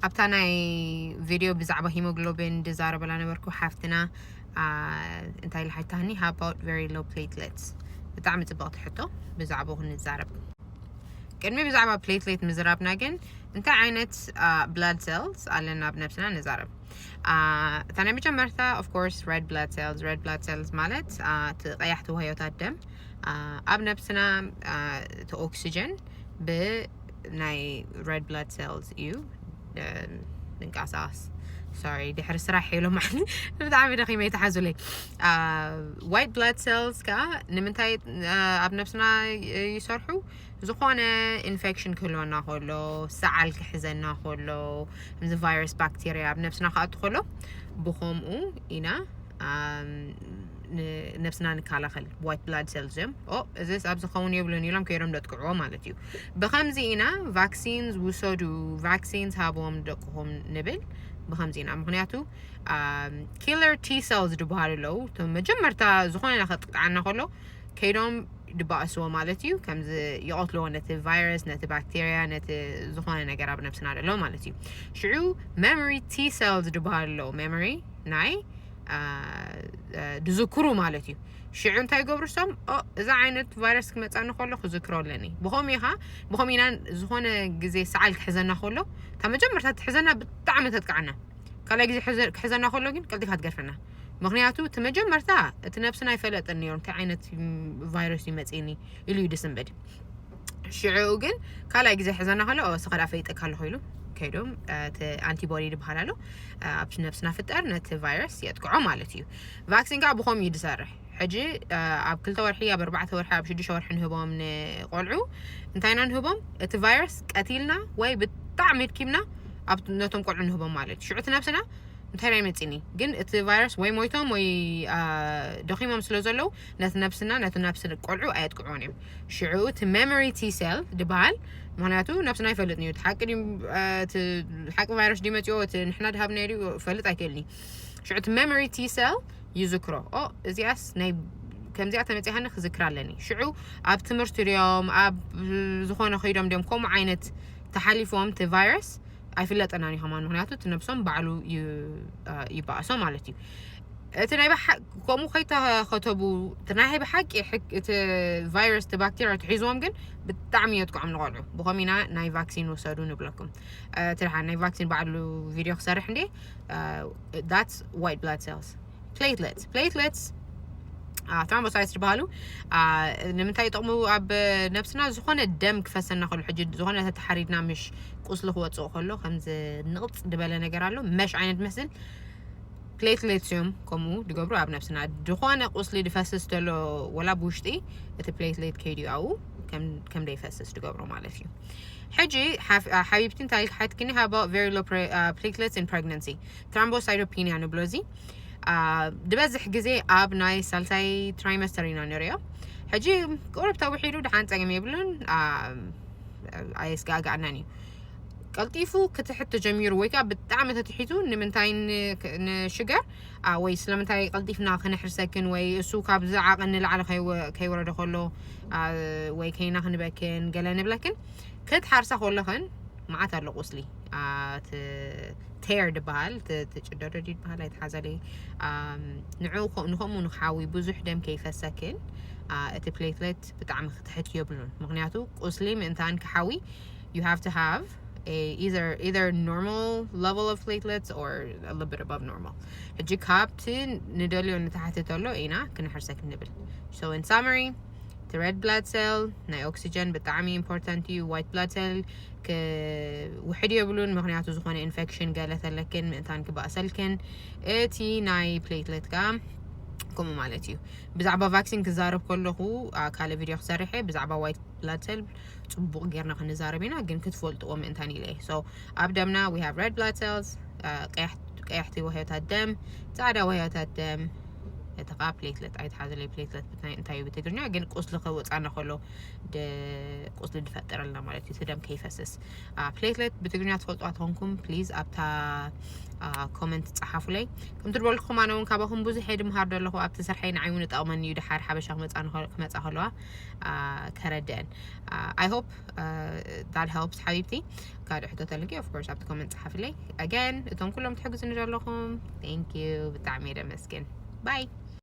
ኣብታ ናይ ቪድዮ ብዛዕባ ሂሞግሎቢን ዝዛረበላ ነበርኩ ሓፍትና እንታይ ኢላ ሓታኒ? How about very low platelets? ብጣዕሚ ፅብቕቲ ሕቶ። ብዛዕባኡ ክንዛረብ። ቅድሚ ብዛዕባ platelet ምዝራብና ግን እንታይ ዓይነት blood cells ኣለና ኣብ ነብስና ንዛረብ። እታ ናይ መጀመርታ of course red blood cells። Red blood cells ማለት እቲ ቀያሕቲ ዋህዮታት ደም ኣብ ነብስና እቲ ኦክሲጀን ብናይ red blood cells እዩ ንንቀሳቀስ። Sorry፣ ድሕሪ ስራሕ ሄሎ ማዕሊ ብጣዕሚ ደኺመ ይተሓዙለይ። White blood cells ከዓ ንምንታይ ኣብ ነብስና ይሰርሑ? ዝኾነ ኢንፌክሽን ክህልወና ከሎ፣ ሰዓል ክሕዘና ከሎ፣ ከምዚ ቫይረስ፣ ባክቴርያ ኣብ ነብስና ክኣቱ ከሎ፣ ብኸምኡ ኢና ነብስና ንከላኸል። White blood cells እዮም። ኦ እዚስ ኣብ ዝኸውን የብሉን ኢሎም ከይዶም ደጥቅዕዎ ማለት እዩ። ብኸምዚ ኢና ቫክሲንስ ውሰዱ፣ ቫክሲንስ ሃብዎም ደቅኹም ንብል። ብኸምዚ ኢና ምክንያቱ killer T cells ዝበሃሉ ኣለዉ። መጀመርታ ዝኾነ ከጥቅዓና ከሎ ከይዶም ድባእስዎ ማለት እዩ። ከምዚ ይቐትልዎ ነቲ ቫይረስ፣ ነቲ ባክቴርያ፣ ነቲ ዝኾነ ነገር ኣብ ነብስና ዘሎ ማለት እዩ። ሽዑ memory T cells ዝበሃሉ ኣለዉ። Memory ናይ ድዝክሩ ማለት እዩ። ሽዑ እንታይ ይገብሩ እሶም? እዛ ዓይነት ቫይረስ ክመፃኒ ከሎ ክዝክሮ ኣለኒ። ብኸምኡ ኢኻ ብኸምኡ ኢና ዝኾነ ግዜ ሰዓል ክሕዘና ከሎ እታ መጀመርታ ትሕዘና ብጣዕሚ ተጥቅዓና። ካልኣይ ግዜ ክሕዘና ከሎ ግን ቀልጢፋ ትገርፈና። ምክንያቱ እቲ መጀመርታ እቲ ነብስና ኣይፈለጠን ነይሩ እንታይ ዓይነት ቫይረስ ይመፅኒ ኢሉ እዩ ድስንበድ። ሽዑ ግን ካልኣይ ግዜ ሕዘና ከሎ እስኻ ዳ ፈይጠካ ኣለኹ ኢሉ ከይዶም እቲ ኣንቲቦዲ ዝበሃል ኣሎ ኣብ ነብስና ፍጠር ነቲ ቫይረስ የጥቅዖ ማለት እዩ። ቫክሲን ከዓ ብኸምኡ እዩ ዝሰርሕ። ሕጂ ኣብ ክልተ ወርሒ ኣብ ኣርባዕተ ወርሒ ኣብ ሽዱሽተ ወርሒ ንህቦም ንቆልዑ እንታይ ኢና ንህቦም? እቲ ቫይረስ ቀቲልና ወይ ብጣዕሚ ኣድኪምና ኣብ ነቶም ቆልዑ ንህቦም ማለት እዩ። ሽዑ እቲ ነብስና እንታይ ናይ መፂኒ ግን እቲ ቫይረስ ወይ ሞይቶም ወይ ደኺሞም ስለ ዘለዉ ነቲ ነብስና ነቲ ነብሲ ቆልዑ ኣየጥቅዕዎን እዮም። ሽዑ እቲ memory T cell ዝበሃል ምክንያቱ ነብስና ይፈልጥ እዩ። ሓቂ ሓቂ ቫይረስ ድመፅኦ እቲ ንሕና ድሃብና ፈልጥ ኣይክእልን እዩ። ሽዑ እቲ memory T cell ይዝክሮ። ኦ እዚኣስ ናይ ከምዚኣ ተመፂኻኒ ክዝክር ኣለኒ። ሽዑ ኣብ ትምህርቲ ድዮም ኣብ ዝኾነ ከይዶም ድዮም ከምኡ ዓይነት ተሓሊፎም እቲ ቫይረስ ኣይፍለጠናን እዩ ከማን ምክንያቱ እቲ ነብሶም ባዕሉ ይበኣሶ ማለት እዩ። እቲ ናይ ከምኡ ከይተኸተቡ እቲ ናይ ብሓቂ እቲ ቫይረስ እቲ ባክቴርያ ትሒዝዎም ግን ብጣዕሚ የጥቅዖም ንቆልዑ። ብኸም ኢና ናይ ቫክሲን ውሰዱ ንብለኩም። እቲ ደሓን ናይ ቫክሲን ባዕሉ ቪድዮ ክሰርሕ እንዴ። That's white blood cells። Platelets platelets ትራምቦሳይትስ ዝበሃሉ ንምንታይ ይጠቕሙ? ኣብ ነብስና ዝኾነ ደም ክፈሰና ከሎ ሕጂ ዝኾነ ተተሓሪድና ምሽ ቁስሊ ክወፅኦ ከሎ ከምዚ ንቕፅ ዝበለ ነገር ኣሎ መሽ ዓይነት መስል platelets እዮም ከምኡ ዝገብሩ ኣብ ነብስና ዝኾነ ቁስሊ ዝፈስስ ዘሎ ወላ ብውሽጢ እቲ platelet ከይድዩ ኣብኡ ከም ደይፈስስ ዝገብሮ ማለት እዩ። ሕጂ ሓቢብቲ እንታይ ኢልካ ሓትክኒ? How about very low platelets in pregnancy? Thrombocytopenia ንብሎ እዚ ዝበዝሕ ግዜ ኣብ ናይ ሳልሳይ ትራይመስተር ኢና ንሪኦ። ሕጂ ቁሩብ ተውሒዱ ድሓን ፀገም የብሉን። ኣየስጋጋኣናን እዩ። ቀልጢፉ ክትሕት ተጀሚሩ ወይ ከዓ ብጣዕሚ ተትሒቱ ንምንታይ ንሽገር ወይ ስለምንታይ ቀልጢፍና ክነሕርሰክን ወይ እሱ ካብ ዝዓቐን ንላዕሊ ከይወረደ ከሎ ወይ ከይና ክንበክን ገለ ንብለክን ክትሓርሳ ከለኽን መዓት ኣሎ ቁስሊ። Tear ዝበሃል ትጭደዶ ድበሃል ኣይተሓዘለይ። ንኡ ንኸምኡ ንክሓዊ ብዙሕ ደም ከይፈሰክን እቲ platelet ብጣዕሚ ክትሕት የብሉን። ምክንያቱ ቁስሊ ምእንታን ክሓዊ you have to have either either normal level of platelets or a little bit above normal። ሕጂ ካብቲ ንደልዮ ንታሕቲ ተሎ ኢና ክንሕርሰክ ንብል። So in summary እቲ red blood cell ናይ ኦክሲጀን ብጣዕሚ important እዩ። White blood cell ውሕድ የብሉን ምክንያቱ ዝኾነ ኢንፌክሽን ገለ ተለክን ምእንታን ክባእሰልክን። እቲ ናይ platelet ካ ከምኡ ማለት እዩ። ብዛዕባ ቫክሲን ክዛረብ ከለኹ ካልእ ቪድዮ ክሰርሐ ብዛዕባ white blood cell ፅቡቕ ጌርና ክንዛረብ ኢና ግን ክትፈልጥዎ ምእንታን ኢለ። So ኣብ ደምና we have red blood cells ቀያሕቲ ዋህዮታት ደም፣ ፃዕዳ ዋህዮታት ደም፣ እቲ ከዓ platelet ኣይትሓዘለይ። Platelet እንታይ እዩ ብትግርኛ? ግን ቁስሊ ከወፃና ከሎ ቁስሊ ዝፈጥረልና ማለት እዩ፣ እቲ ደም ከይፈስስ። Platelet ብትግርኛ ትፈልጥዋ ተኾንኩም please ኣብታ comment ጸሓፉለይ። ከምቲ ዝበልኩኹም ኣነ እውን ካባኹም ብዙሕ እየ ድምሃር ዘለኹ። ኣብቲ ስርሐይ ንዓይ እውን ይጠቕመኒ እዩ፣ ድሓር ሓበሻ ክመፃ ከለዋ ከረድአን። I hope that helps ሓቢብቲ። ካልእ ሕቶ ተልኪ of course ኣብቲ comment ጸሓፍለይ። Again እቶም ኩሎም ትሕግዙኒ ዘለኹም thank you፣ ብጣዕሚ እየ ደመስግን። Bye።